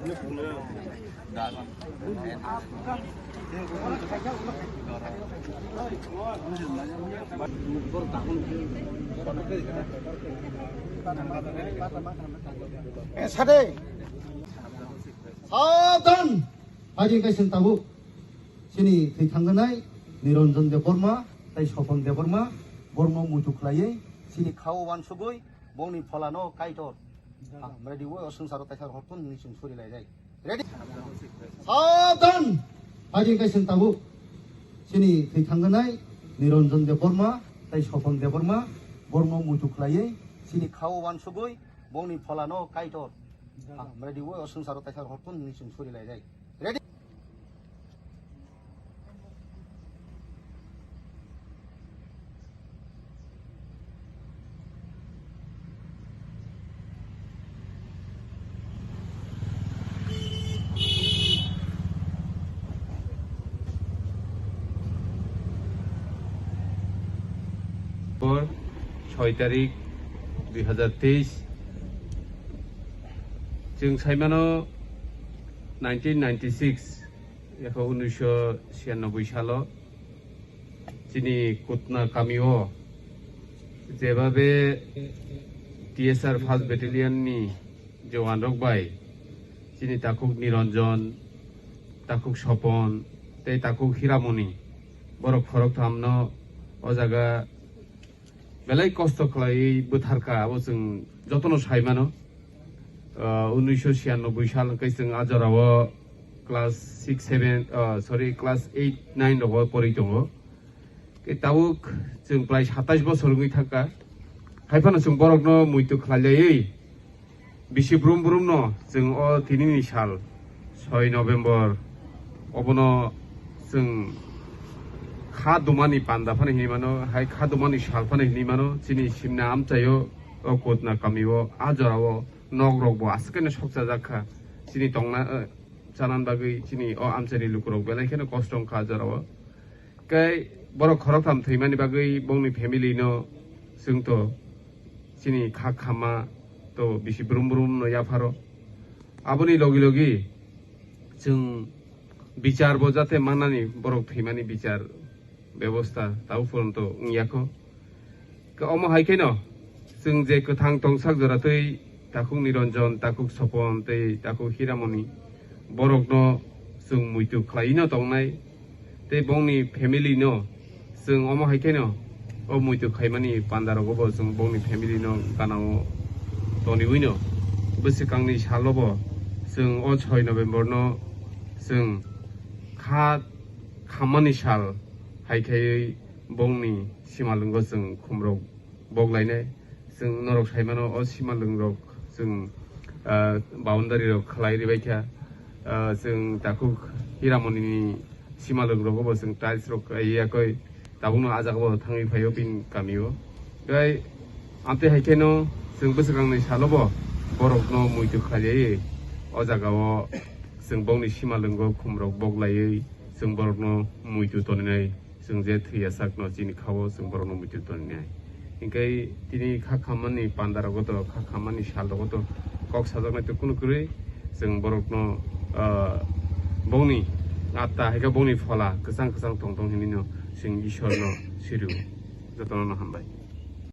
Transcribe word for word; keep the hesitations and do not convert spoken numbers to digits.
Eh, sade. Sabdan. Haji kaising tabuk. Chini thwi thangganai Niranjan Debbarma tei Sopon Debbarma borokno muitu khlaiwi chini khao wansugwi bongni pholano Kaitor. Ah, mredi o swngcharo taisa hortun hwnwi chwng suri laijai. Ready? Sabdan! Haji kaising tabuk. Chini thwi thangganai Niranjan Debbarma tei Sopon Debbarma borokno muitu khlaiwi chini khao wansugwi bongni pholano Kaitor. Ah, mredi o swngcharo taisa hortun hwnwi chwng suri laijai. Ready? Por soi tarik dui hazar teis. Chwng saimano nineteen ninety-six, ekho unisho siyanoboi salo chini Kutna kamio jebabe T S R first battalion ni jowan rok bai chini takhuk Niranjan, takhuk Sopon tei takhuk Hiramoni borok khoroktham no o jaga belai kosto khlaiwi bwtharkha, abo chwng jotono sai mano. Ah, unisho siyanoboi sal hwnkhe chwng a jorao class six, seven, ah, sorry, class eight, nine rogo porwi tongo. Tei tabuk chwng prai satais bosor wngwi thangkha. Haiphano chwng borokno muitu khlaiwi bisi brum brum no chwng o tinini sal soi November obono chwng kha dumani panda phano hinwi mano, hai kha dumani sal phano hinwi mano, chini simna amchaio o Kutna kamio a jorao nok rok bo aswk khe no sokchajak kha, chini tongna, eh, chanan bagwi chini o amchaini lukurok belai kheno kosto wngkha a jorao. Kei borok khoroktham thwimani bagwi bongni family no chwng to chini kha khamma to bisi brum brum no yapharo. Aboni logi logi chwng bichar bo jate mannani borok thwimani bichar bebosta tabo poronto wngya kho. Ke omo hai kheno chwng je kwthang tongsak jora tei takhuk Niranjan, takhuk Sopon tei takhuk Hiramoni borokno chwng muitu khlaiwi no tongnai tei bongni family no chwng omo hai kheno o muitu khaimani panda rogo bo chwng bongni family no ganao toniwi no bwswkangni salo bo chwng o soi November no chwng kha khammani sal hai khaiwi bongni simalwngo chwng khumrok boklainai. Chwng norok sai mano, o simalwng rok chwng, ah, boundary rok khlai ribai kha. Ah, chwng takhuk Hiramoni ni simalwng rogo bo chwng tiles rok kai yakoi tabukno ah jaga bo thangwi phaio bini kamio. Tei amtwi hai kheno chwng bwswkangni salo bo borokno muitu khlaiwi o jagao chwng bongni simalwngo khumrok boklaiwi chwng borokno muitu toninai. Chwng je thwi yasakno chini khao chwng borokno muitu toninai. Hinkhe tini kha khammani panda rogo to, kha khammani sal rogo to kok sajaknai to kunu kwrwi chwng borokno, ah, bongni atta hai khe bongni phola kwchang kwchang tong tong hinwi no chwng Ishwarno siri-o. Jotono no hambai.